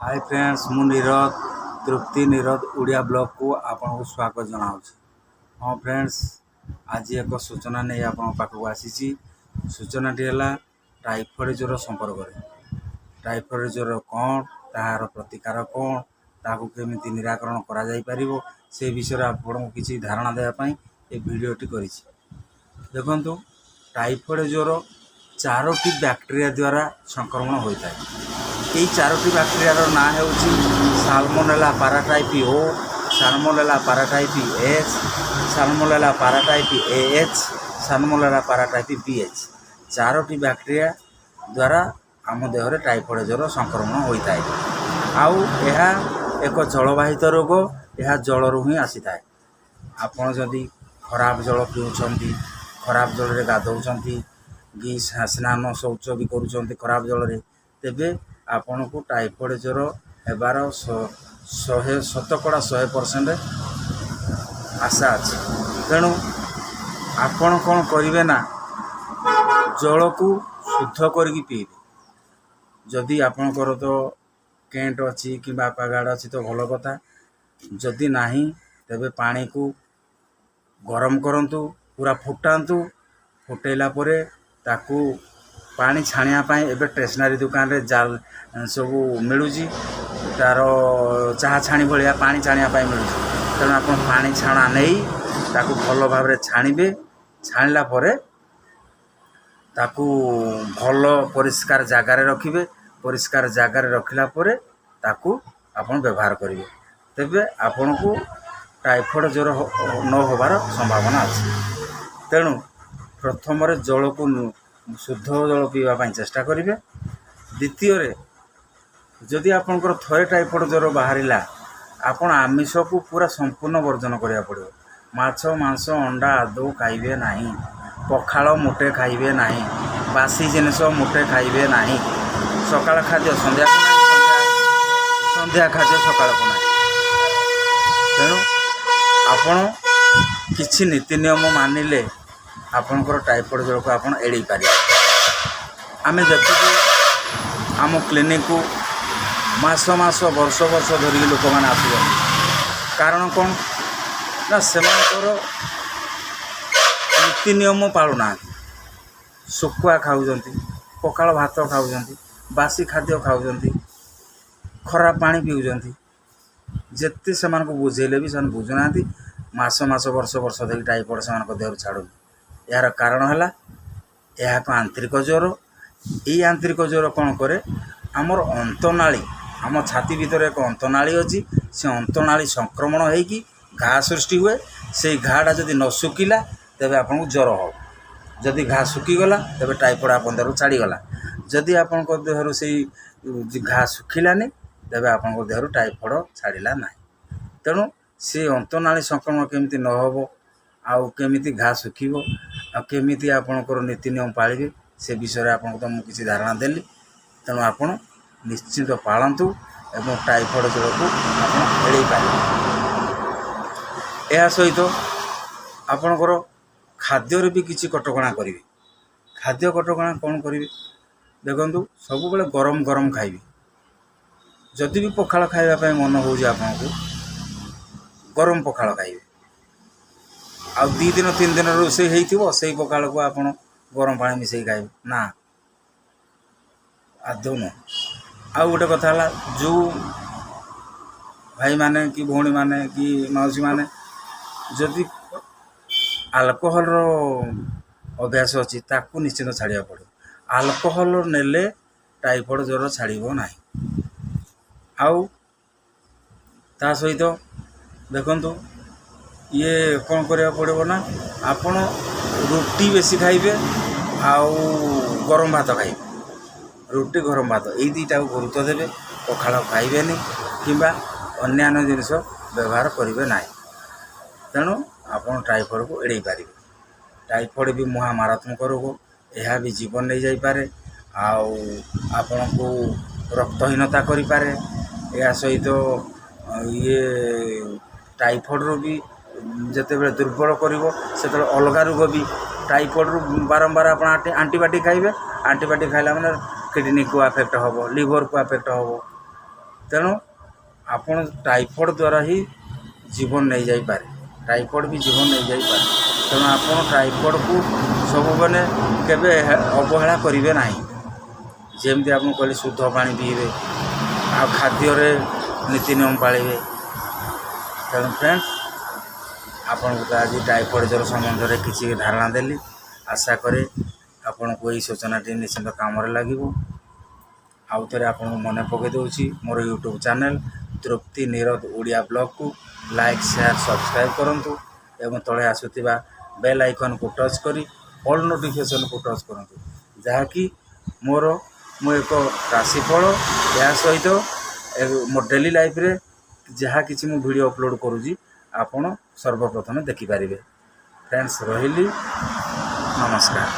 High friends, ମୁଁ ନିରଦ, ତୃପ୍ତି ନିରଦ ଓଡ଼ିଆ ବ୍ଲଗ୍କୁ ଆପଣଙ୍କୁ ସ୍ୱାଗତ ଜଣାଉଛି। ହଁ ଫ୍ରେଣ୍ଡସ୍, ଆଜି ଏକ ସୂଚନା ନେଇ ଆପଣଙ୍କ ପାଖକୁ ଆସିଛି। ସୂଚନାଟି ହେଲା ଟାଇଫଏଡ଼୍ ଜ୍ୱର ସମ୍ପର୍କରେ। ଟାଇଫଏଡ଼୍ ଜ୍ୱର କ'ଣ, ତାହାର ପ୍ରତିକାର କ'ଣ, ତାହାକୁ କେମିତି ନିରାକରଣ କରାଯାଇପାରିବ, ସେ ବିଷୟରେ ଆପଣଙ୍କୁ କିଛି ଧାରଣା ଦେବା ପାଇଁ ଏ ଭିଡ଼ିଓଟି କରିଛି। ଦେଖନ୍ତୁ, ଟାଇଫଏଡ଼୍ ଜ୍ୱର ଚାରୋଟି ବ୍ୟାକ୍ଟେରିଆ ଦ୍ୱାରା ସଂକ୍ରମଣ ହୋଇଥାଏ। ଏଇ ଚାରୋଟି ବ୍ୟାକ୍ଟେରିଆର ନାଁ ହେଉଛି Salmonella paratyphi O, Salmonella paratyphi S, Salmonella paratyphi A H, Salmonella paratyphi B H। ଚାରୋଟି ବ୍ୟାକ୍ଟେରିଆ ଦ୍ୱାରା ଆମ ଦେହରେ ଟାଇଫଏଡ଼୍ ଜ୍ୱର ସଂକ୍ରମଣ ହୋଇଥାଏ। ଆଉ ଏହା ଏକ ଜଳବାହିତ ରୋଗ। ଏହା ଜଳରୁ ହିଁ ଆସିଥାଏ। ଆପଣ ଯଦି ଖରାପ ଜଳ ପିଉଛନ୍ତି, ଖରାପ ଜଳରେ ଗାଧୋଉଛନ୍ତି କି ସ୍ନାନ ଶୌଚ ବି କରୁଛନ୍ତି ଖରାପ ଜଳରେ, ତେବେ ଆପଣଙ୍କୁ ଟାଇଫଏଡ଼୍ ଜ୍ୱର ହେବାର 100 ଶତକଡ଼ା 100% ଆଶା ଅଛି। ତେଣୁ ଆପଣ କ'ଣ କରିବେ ନା, ଜଳକୁ ଶୁଦ୍ଧ କରିକି ପିଇବେ। ଯଦି ଆପଣଙ୍କର ତ କେଣ୍ଟ ଅଛି କିମ୍ବା ଆକ୍ୱାଗାର୍ଡ଼ ଅଛି ତ ଭଲ କଥା। ଯଦି ନାହିଁ, ତେବେ ପାଣିକୁ ଗରମ କରନ୍ତୁ, ପୁରା ଫୁଟାନ୍ତୁ। ଫୁଟେଇଲା ପରେ ତାକୁ ପାଣି ଛାଣିବା ପାଇଁ ଏବେ ଷ୍ଟେସନାରୀ ଦୋକାନରେ ଜାଲ ସବୁ ମିଳୁଛି। ତା'ର ଚାହା ଛାଣି ଭଳିଆ ପାଣି ଛାଣିବା ପାଇଁ ମିଳୁଛି। ତେଣୁ ଆପଣ ପାଣି ଛାଣା ନେଇ ତାକୁ ଭଲ ଭାବରେ ଛାଣିବେ। ଛାଣିଲା ପରେ ତାକୁ ଭଲ ପରିଷ୍କାର ଜାଗାରେ ରଖିବେ। ପରିଷ୍କାର ଜାଗାରେ ରଖିଲା ପରେ ତାକୁ ଆପଣ ବ୍ୟବହାର କରିବେ। ତେବେ ଆପଣଙ୍କୁ ଟାଇଫଏଡ଼୍ ଜ୍ୱର ନ ହେବାର ସମ୍ଭାବନା ଅଛି। ତେଣୁ ପ୍ରଥମରେ ଜଳକୁ ଶୁଦ୍ଧ ଜଳ ପିଇବା ପାଇଁ ଚେଷ୍ଟା କରିବେ। ଦ୍ୱିତୀୟରେ, ଯଦି ଆପଣଙ୍କର ଥରେ ଟାଇଫଏଡ଼୍ ଜ୍ୱର ବାହାରିଲା, ଆପଣ ଆମିଷକୁ ପୁରା ସମ୍ପୂର୍ଣ୍ଣ ବର୍ଜନ କରିବାକୁ ପଡ଼ିବ। ମାଛ, ମାଂସ, ଅଣ୍ଡା ଆଦୌ ଖାଇବେ ନାହିଁ। ପଖାଳ ମୋଟେ ଖାଇବେ ନାହିଁ। ବାସି ଜିନିଷ ମୋଟେ ଖାଇବେ ନାହିଁ। ସକାଳ ଖାଦ୍ୟ ସନ୍ଧ୍ୟାକୁ ନାହିଁ, ସନ୍ଧ୍ୟା ଖାଦ୍ୟ ସକାଳକୁ ନାହିଁ। ତେଣୁ ଆପଣ କିଛି ନୀତି ନିୟମ ମାନିଲେ ଆପଣଙ୍କର ଟାଇଫଏଡ଼୍ ଜ୍ୱରକୁ ଆପଣ ଏଡ଼େଇ ପାରିବେ। ଆମେ ଦେଖୁଛୁ, ଆମ କ୍ଲିନିକକୁ ମାସ ମାସ, ବର୍ଷ ବର୍ଷ ଧରିକି ଲୋକମାନେ ଆସୁଛନ୍ତି। କାରଣ କ'ଣ ନା, ସେମାନଙ୍କର ନୀତି ନିୟମ ପାଳୁନାହାନ୍ତି। ଶୁଖୁଆ ଖାଉଛନ୍ତି, ପଖାଳ ଭାତ ଖାଉଛନ୍ତି, ବାସି ଖାଦ୍ୟ ଖାଉଛନ୍ତି, ଖରାପ ପାଣି ପିଉଛନ୍ତି। ଯେତେ ସେମାନଙ୍କୁ ବୁଝେଇଲେ ବି ସେମାନେ ବୁଝୁନାହାନ୍ତି। ମାସ ମାସ, ବର୍ଷ ବର୍ଷ ଧରି ଟାଇଫଏଡ଼୍ ସେମାନଙ୍କ ଦେହରୁ ଛାଡ଼ୁନି। ଏହାର କାରଣ ହେଲା, ଏହା ଏକ ଆନ୍ତରିକ ଜ୍ୱର। ଏଇ ଆନ୍ତରିକ ଜ୍ୱର କ'ଣ କରେ? ଆମର ଅନ୍ତନାଳୀ, ଆମ ଛାତି ଭିତରେ ଏକ ଅନ୍ତନାଳୀ ଅଛି। ସେ ଅନ୍ତନାଳୀ ସଂକ୍ରମଣ ହେଇକି ଘା ସୃଷ୍ଟି ହୁଏ। ସେଇ ଘାଟା ଯଦି ନ ଶୁଖିଲା, ତେବେ ଆପଣଙ୍କୁ ଜ୍ୱର ହେବ। ଯଦି ଘା ଶୁଖିଗଲା, ତେବେ ଟାଇଫଏଡ଼୍ ଆପଣଙ୍କ ଦେହରୁ ଛାଡ଼ିଗଲା। ଯଦି ଆପଣଙ୍କ ଦେହରୁ ସେଇ ଘା ଶୁଖିଲାନି, ତେବେ ଆପଣଙ୍କ ଦେହରୁ ଟାଇଫଏଡ଼୍ ଛାଡ଼ିଲା ନାହିଁ। ତେଣୁ ସେ ଅନ୍ତନାଳୀ ସଂକ୍ରମଣ କେମିତି ନ ହେବ, ଆଉ କେମିତି ଘା ଶୁଖିବ, ଆଉ କେମିତି ଆପଣଙ୍କର ନୀତି ନିୟମ ପାଳିବେ, ସେ ବିଷୟରେ ଆପଣଙ୍କୁ ତ ମୁଁ କିଛି ଧାରଣା ଦେଲି। ତେଣୁ ଆପଣ ନିଶ୍ଚିନ୍ତ ପାଳନ୍ତୁ ଏବଂ ଟାଇଫଏଡ଼୍ ଜ୍ୱରକୁ ଆପଣ ଏଡ଼େଇ ପାରିବେ। ଏହା ସହିତ ଆପଣଙ୍କର ଖାଦ୍ୟରେ ବି କିଛି କଟକଣା କରିବେ। ଖାଦ୍ୟ କଟକଣା କ'ଣ କରିବେ? ଦେଖନ୍ତୁ, ସବୁବେଳେ ଗରମ ଗରମ ଖାଇବେ। ଯଦି ବି ପଖାଳ ଖାଇବା ପାଇଁ ମନ ହେଉଛି ଆପଣଙ୍କୁ, ଗରମ ପଖାଳ ଖାଇବେ। ଆଉ 2 ଦିନ 3 ଦିନ ରୋଷେଇ ହେଇଥିବ, ସେଇ ପଖାଳକୁ ଆପଣ ଗରମ ପାଣି ମିଶାଇ ଖାଇବେ ନା, ଆଦୌ ନୁହଁ। ଆଉ ଗୋଟେ କଥା ହେଲା, ଯେଉଁ ଭାଇମାନେ କି ଭଉଣୀମାନେ କି ମାଉସୀମାନେ ଯଦି ଆଲକୋହଲର ଅଭ୍ୟାସ ଅଛି, ତାକୁ ନିଶ୍ଚିନ୍ତ ଛାଡ଼ିବାକୁ ପଡ଼ିବ। ଆଲକୋହଲ ନେଲେ ଟାଇଫଏଡ଼୍ ଜ୍ୱର ଛାଡ଼ିବ ନାହିଁ। ଆଉ ତା ସହିତ ଦେଖନ୍ତୁ, ଇଏ କ'ଣ କରିବାକୁ ପଡ଼ିବ ନା, ଆପଣ ରୁଟି ବେଶୀ ଖାଇବେ ଆଉ ଗରମ ଭାତ ଖାଇବେ। ରୁଟି, ଗରମ ଭାତ, ଏଇ ଦୁଇଟାକୁ ଗୁରୁତ୍ୱ ଦେବେ। ପଖାଳ ଖାଇବେନି କିମ୍ବା ଅନ୍ୟାନ୍ୟ ଜିନିଷ ବ୍ୟବହାର କରିବେ ନାହିଁ। ତେଣୁ ଆପଣ ଟାଇଫଏଡ଼୍କୁ ଏଡ଼େଇ ପାରିବେ। ଟାଇଫଏଡ଼୍ ବି ମହା ମାରାତ୍ମକ ରୋଗ। ଏହା ବି ଜୀବନ ନେଇଯାଇପାରେ ଆଉ ଆପଣଙ୍କୁ ରକ୍ତହୀନତା କରିପାରେ। ଏହା ସହିତ ଇଏ ଟାଇଫଏଡ଼୍ରୁ ବି ଯେତେବେଳେ ଦୁର୍ବଳ କରିବ, ସେତେବେଳେ ଅଲଗା ରୋଗ ବି। ଟାଇଫଏଡ଼୍ରୁ ବାରମ୍ବାର ଆପଣ ଆଣ୍ଟିବାୟୋଟିକ୍ ଖାଇବେ। ଆଣ୍ଟିବାୟୋଟିକ୍ ଖାଇଲା ମାନେ କିଡ଼ନୀକୁ ଆଫେକ୍ଟ ହେବ, ଲିଭରକୁ ଆଫେକ୍ଟ ହେବ। ତେଣୁ ଆପଣ ଟାଇଫଏଡ଼୍ ଦ୍ୱାରା ହିଁ ଜୀବନ ନେଇଯାଇପାରେ, ଟାଇଫଏଡ଼୍ ବି ଜୀବନ ନେଇଯାଇପାରେ। ତେଣୁ ଆପଣ ଟାଇଫଏଡ଼୍କୁ ସବୁବେଳେ କେବେ ଅବହେଳା କରିବେ ନାହିଁ। ଯେମିତି ଆପଣ କହିଲେ, ଶୁଦ୍ଧ ପାଣି ପିଇବେ ଆଉ ଖାଦ୍ୟରେ ନୀତି ନିୟମ ପାଳିବେ। ତେଣୁ ଫ୍ରେଣ୍ଡସ୍, ଆପଣଙ୍କୁ ତ ଆଜି ଟାଇଫଏଡ଼୍ ଜ୍ୱର ସମ୍ବନ୍ଧରେ କିଛି ଧାରଣା ଦେଲି। ଆଶା କରେ ଆପଣଙ୍କୁ ଏଇ ସୂଚନାଟି ନିଶ୍ଚିନ୍ତ କାମରେ ଲାଗିବ। ଆଉ ଥରେ ଆପଣଙ୍କୁ ମନେ ପକାଇ ଦେଉଛି, ମୋର ୟୁଟ୍ୟୁବ୍ ଚ୍ୟାନେଲ୍ ତୃପ୍ତି ନିରଦ ଓଡ଼ିଆ ବ୍ଲଗ୍କୁ ଲାଇକ୍, ସେୟାର, ସବସ୍କ୍ରାଇବ୍ କରନ୍ତୁ ଏବଂ ତଳେ ଆସୁଥିବା ବେଲ୍ ଆଇକନ୍କୁ ଟଚ୍ କରି ଅଲ୍ ନୋଟିଫିକେସନ୍କୁ ଟଚ୍ କରନ୍ତୁ, ଯାହାକି ମୋର ମୁଁ ଏକ ରାଶିଫଳ, ଏହା ସହିତ ମୋ ଡେଲି ଲାଇଫ୍ରେ ଯାହା କିଛି ମୁଁ ଭିଡ଼ିଓ ଅପଲୋଡ଼ କରୁଛି, ଆପଣ ସର୍ବପ୍ରଥମେ ଦେଖିପାରିବେ। ଫ୍ରେଣ୍ଡସ୍, ରହିଲି, ନମସ୍କାର।